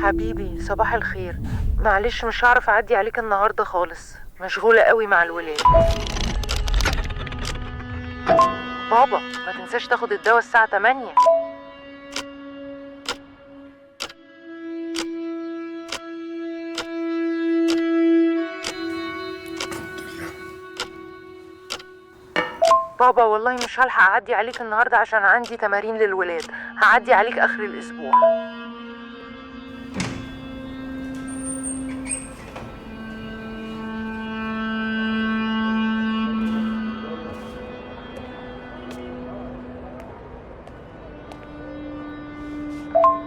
حبيبي صباح الخير، معلش مش هعرف اعدي عليك النهارده خالص، مشغولة قوي مع الولاد. بابا ما تنساش تاخد الدواء الساعة 8. بابا والله مش هلحق اعدي عليك النهارده عشان عندي تمارين للولاد، هعدي عليك اخر الاسبوع.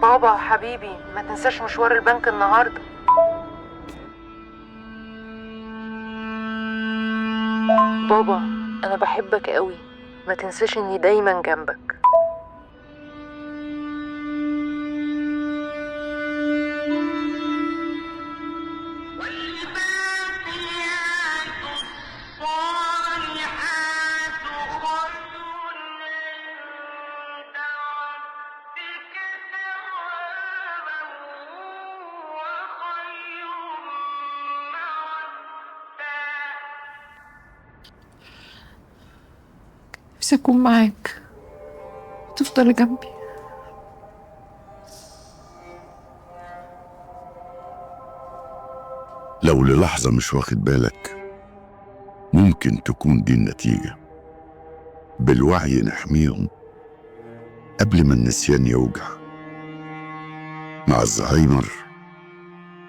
بابا حبيبي ما تنساش مشوار البنك النهارده. بابا انا بحبك قوي، ما تنساش اني دايما جنبك. نفسي أكون معاك وتفضل جنبي. لو للحظة مش واخد بالك ممكن تكون دي النتيجة. بالوعي نحميهم قبل ما النسيان يوجع. مع الزهايمر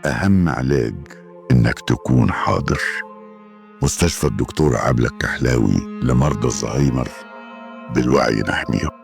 أهم علاج إنك تكون حاضر. مستشفى الدكتور عبلة الكحلاوي لمرضى الزهايمر، بالوعي نحميهم.